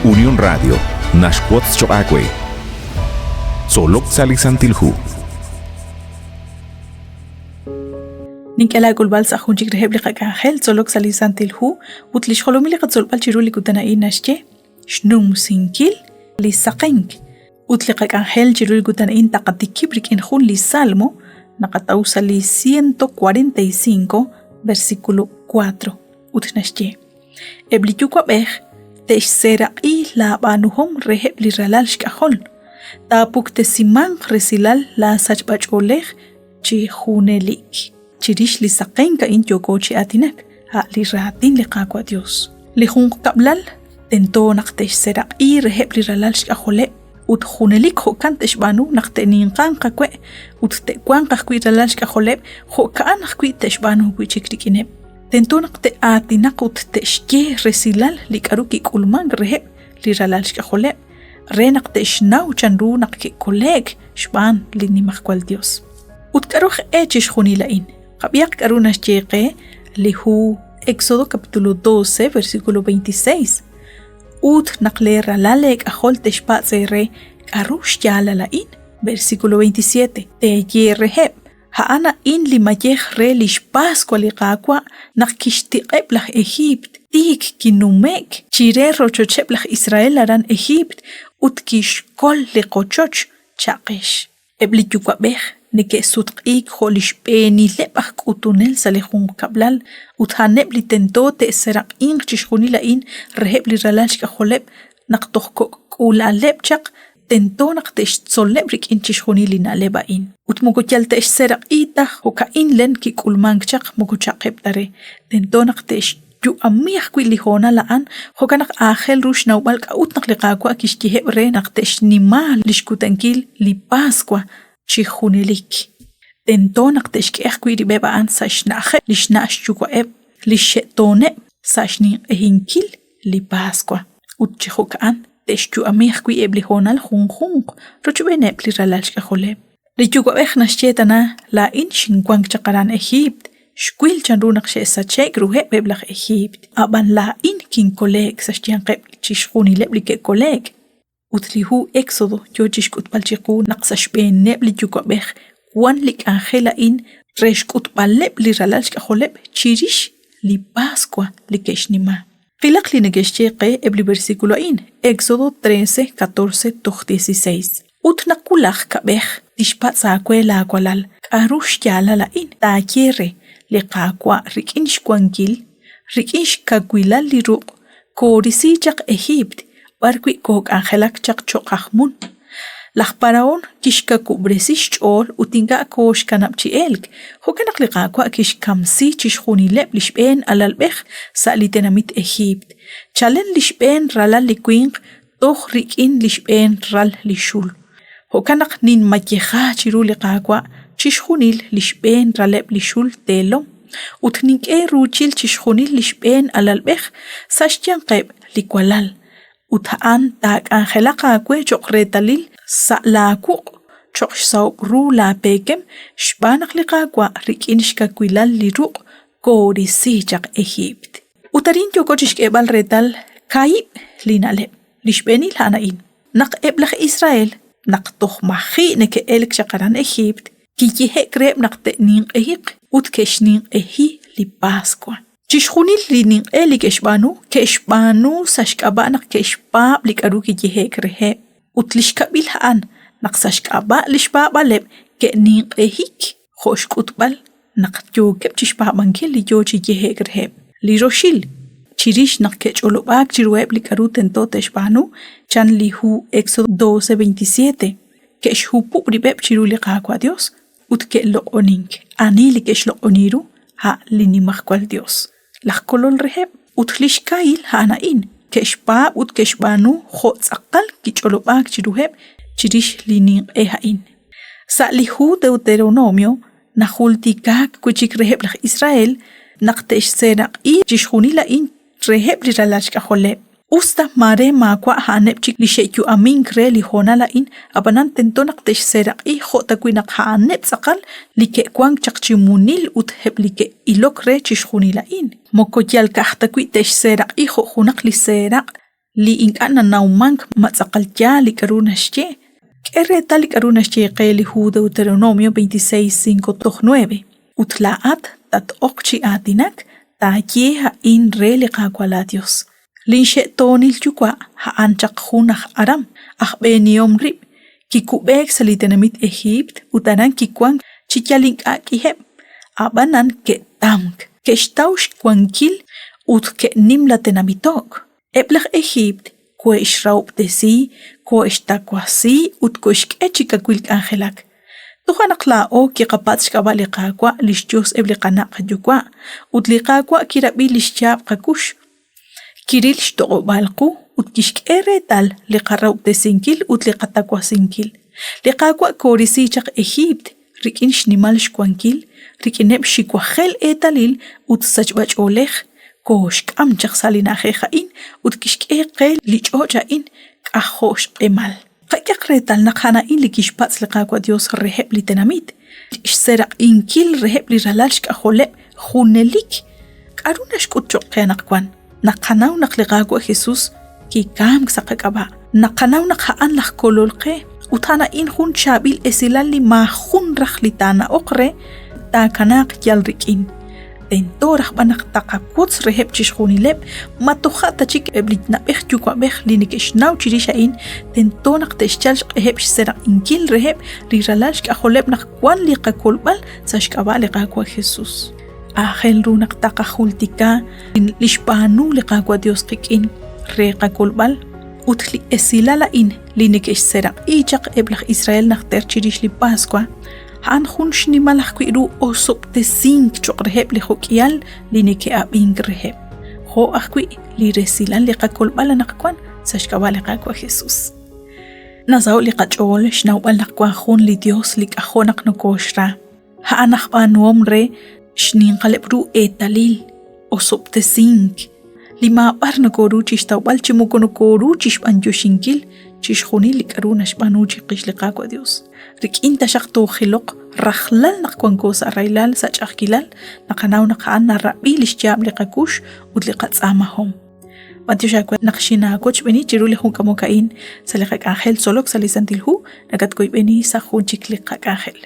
Unión Radio naxwotz choq' aawe. Tzolok sa' li Santil Hu. Nink'e laak'ulb'al sa' jun chik reheb' li qak'anjel tzolok sa' li Santil Hu ut li xjolomil li qatzolb'al chiru li kutan a'in naxye xnumsinkil li saqenk. Ut li qak'anjel chiru li kutan a'in taqatikib' rik'in jun li salmo naqataw sa' li 145 versículo 4 ut naxye Eb' li yuwa'b'ej te'xseeraq'i laab'aanuhom reheb' li ralal xk'ajol. Taapuktesimanq resilal laasachb'ach'oolej chi junelik. Chirix li saqenk a'in yooko chi aatinak, a' li raatin li Qaawa' Yos. Li junqkab'lal tento naq te'xseeraq'i reheb' li ralal xk'ajoleb' ut junelik jo'kan te'xb'aanu naq te'ninqanq qawe' ut te'wanq ajwi' ralal xk'ajoleb' jo'ka'an ajwi' te'xb'aanu wi' chik rik'ineb'. Tento naq te'aatinaq ut te'xye resilal li k'aru kik'ulmank reheb' li ralal xk'ajoleb' re naq te'xnaw chanru naq ke'kole'k xb'aan li Nimajwal Yos. Ut k'aru aj e chixjunil a'in? Qab'ihaq k'aru naxye qe li hu Éxodo capítulo 12 versículo 26. Ut naq lee ralal eek'ajol te'xpatz' eere k'aru xyaalal a'in, versículo 27, teeye reheb', A'an a'in li mayej re li xPaswa li Qaawa' naq kixtiq'eb' laj Ejiipt, tiik kinume'k chire rochocheb' laj Israel aran Ejiipt ut kixkol li qochoch, cha'qex. Eb' li yuwa'b'ej neke'sutq'iik jo' li xb'eenileb' aj k'utunel sa' li junqkab'lal ut a'aneb' li tento te'seeraq'inq chixjunil a'in reheb' li ralal xk'ajoleb' naq toj kok' k'uula'aleb' chaq tento naq te'xtzoleb' rik'in chixjunil li na'leb' a'in. Ut moko yal te'xseeraq'i ta jo'ka'in len kik'ulmank chaq moko cha'qeb' ta re, tento naq te'xyu'ami ajwi' li hoonal a'an, jo'kan naq aajel ru xnawb'al k'a'ut naq li Qaawa' kixyeheb' re naq te'xnima li xkutankil li Paswa chi junelik. Tento naq te'xk'e ajwi' rib'eb' a'an sa' xna'ajeb' li xna' xyuwa'eb', li xxe'tooneb' sa' xninq'ehinkil li Paswa, ut chi jo'ka'an te'xyu'ami ajwi' eb' li hoonal junjunq rochb'eeneb' li ralal xk'ajoleb'. Li yuwa'b'ej naxye tana, Laa'in xinwank chaq aran Ejiipt, xwil chanru naq xe'sache'k ruheb' eb' laj Ejiipt, ab'an laa'in kinkole'k sa' xyanqeb' chixjunileb' li ke'kole'k. Ut li hu Éxodo yoo chixk'utb'al chiqu naq sa' xb'eeneb' li yuwa'b'ej wan li k'anjel a'in re xk'utb'aleb' li ralal xk'ajoleb' chirix li Paswa li ke'xnima. Qilaq li neke'xye qe eb' li versículo a'in, Éxodo 13, 14 toj 16. Ut naq wulaj kab'ej tixpatz' aawe laawalal k'aru xyaalal a'in, taaye re, Li Qaawa' rik'in xwankil, rik'in xkawilal li ruq' koorisi chaq Ejiipt b'arwi' kook'anjelak chaq cho'q aj mun. Laj Parahón kixkawub'resi xch'ool ut ink'a' kooxkanab' chi elk, jo'kan naq li Qaawa' kixkamsi chixjunileb' li xb'een alalb'ej sa' li tenamit Ejiipt, chalen li xb'een ralal li winq toj rik'in li xb'een ral li xul. Jo'kan naq ninmayeja chiru li Qaawa' chixjunil li xb'een raleb' li xul teelom, ut nink'e ruuchil chixjunil li xb'een alalb'ej sa' xyanqeb' li walal, ut a'an taak'anjelaq aawe cho'q reetalil sa' laawuq' cho'q xsahob' ru laapeekem xb'aan naq li Qaawa' rik'in xkawilal li ruq' koorisi chaq Ejiipt. Ut arin yooko chi xk'eeb'al reetal kaahib' li na'leb'. Li xb'eenil a'an a'in, naq eb' laj Israel naq toj maji' neke'elk chaq aran Ejiipt, kiyehe'k reheb' naq te'ninq'ehiq ut ke'xninq'ehi li Paswa. Chixjunil li ninq'e li ke'xb'aanu, ke'xb'aanu sa' xk'ab'a' naq ke'xpaab' li k'aru kiyehe'k reheb'. Ut li xkab'il a'an naq sa' xk'ab'a' li xpaab'aleb' ke'ninq'ehik jo' xk'utb'al naq yookeb' chi xpaab'ankil li yo chi yehe'k reheb'. Li roxil, chirix naq ke'ch'olob'aak chiruheb' li k'aru tento te'xb'aanu, chan li hu Éxodo 12:27, ke'xhupub' rib'eb' chiru li Qaawa' Yos ut ke'loq'onink. Ani li ke'xloq'oni ru? A' li Nimajwal Yos, laj Kolol reheb'. Ut li xkahil a'an a'in, ke'xpaab' ut ke'xb'aanu jo' tz'aqal kich'olob'aak chiruheb' chirix li ninq'e a'in. Sa' li hu Deuteronomio najultikaak wi' chik reheb' laj Israel naq te'xseeraq'i chixjunil a'in reheb' li ralal xk'ajoleb'. Usta maare maawa' a'aneb' chik li xe'yu'amink re li hoonal a'in, ab'anan tento naq te'xseeraq'i jo' tawi' naq a'aneb' tz'aqal li ke'wank chaq chi munil ut eb' li ke'ilok re chixjunil a'in. Moko yal ka'aj tawi' te'xseeraq'i jo' junaq li seeraq' li ink'a' nanawmank ma tz'aqal yaal li k'aru naxye. K'e reetal li k'aru naxye qe li hu Deuteronomio 26, 5 toj 9. Ut laa'at tat-oq chi aatinak, taaye a'in re li Qaawa' laaYos. Linxe'toonil yuwa' a'an chaq jun aj Aram, aj b'eenihom rib', kikub'eek sa' li tenamit Ejiipt ut aran kiwank chi yal ink'a' k'iheb', ab'anan ke'tamk, ke'xtaw xwankil ut ke'nimla tenamito'k. Eb' laj Ejiipt kohe'xrahob'tesi, kohe'xtawasi ut kohe'xk'e chi kawil k'anjelak. Toja' naq laa'o kiqapatz' xk'ab'a' li Qaawa', li xYos eb' li qana' qayuwa', ut li Qaawa' kirab'i li xyaab' qakux. Kiril xtoq'ob'aal qu ut kixk'e reetal li qarahob'tesinkil ut li qatawasinkil. Li Qaawa' koorisi chaq Ejiipt rik'in xnimal xwankil, rik'ineb' xiwajel eetalil ut sachb'ach'oolej, kooxk'am chaq sa' li na'ajej a'in ut kixk'e qe li ch'och' a'in k'ajo' xq'emal. Qak'ehaq reetal naq a'an a'in li kixpatz' li Qaawa' Yos reheb' li tenamit, xseeraq'inkil reheb' li ralal xk'ajoleb' junelik. K'aru naxk'ut cho'q qe anaqwan? Naqanaw naq li Qaawa' Jesús kikamk sa' qak'ab'a'. Naqanaw naq a'an laj Kolol qe ut a'an a'in jun chaab'il esilal li maajun raj li taana'oq re taakanaaq yal rik'in. Tento raj b'an naq taqawotz reheb' chixjunileb' ma toja' ta chik eb' li na'b'ej yuwa'b'ej li neke'xnaw chirix a'in tento naq te'xyal xq'eheb' xseraq'inkil reheb' li ralal xk'ajoleb' naq wan li qakolb'al sa' xk'ab'a' li Qaawa' Jesus. Aajel ru naq taqajultika li xb'aanu li Qaawa' Dios qik'in re qakolb'al ut li esilal a'in li neke'xseraq'i chaq eb' laj Israel najter chirix li Paswa, a'an jun xnimal ajwi' ru osob'tesink cho'q reheb' li jo'k'ihal li neke'ab'ink reheb', jo' ajwi' li resilal li qakolb'al anaqwan sa' xk'ab'a' li Qaawa' Jesus. Nasaho' li qach'ool xnawb'al naq wank jun li Dios li k'ajo' naq nokooxra. A'an aj b'aanuhom re xninqaleb' ru eetalil, osob'tesink, li maab'ar nokoru chixtawb'al chi moko nokoru chixb'anyoxinkil chixjunil li k'a'ru naxb'aanu chiqix li Qaawa' Dios. Rik'in taxaq toojiloq rajlal naq wanko sa' rahilal, sa' ch'a'ajkilal, naqanaw naq a'an narab'i lix yaab' li qakux ut li qatz'aamahom. B'antiox aawe naq xinaawochb'eeni chiru li jun k'amok a'in sa' li qak'anjel tzolok sa' li Santil Hu, nakatwoyb'eni sa' jun chik li qak'anjel.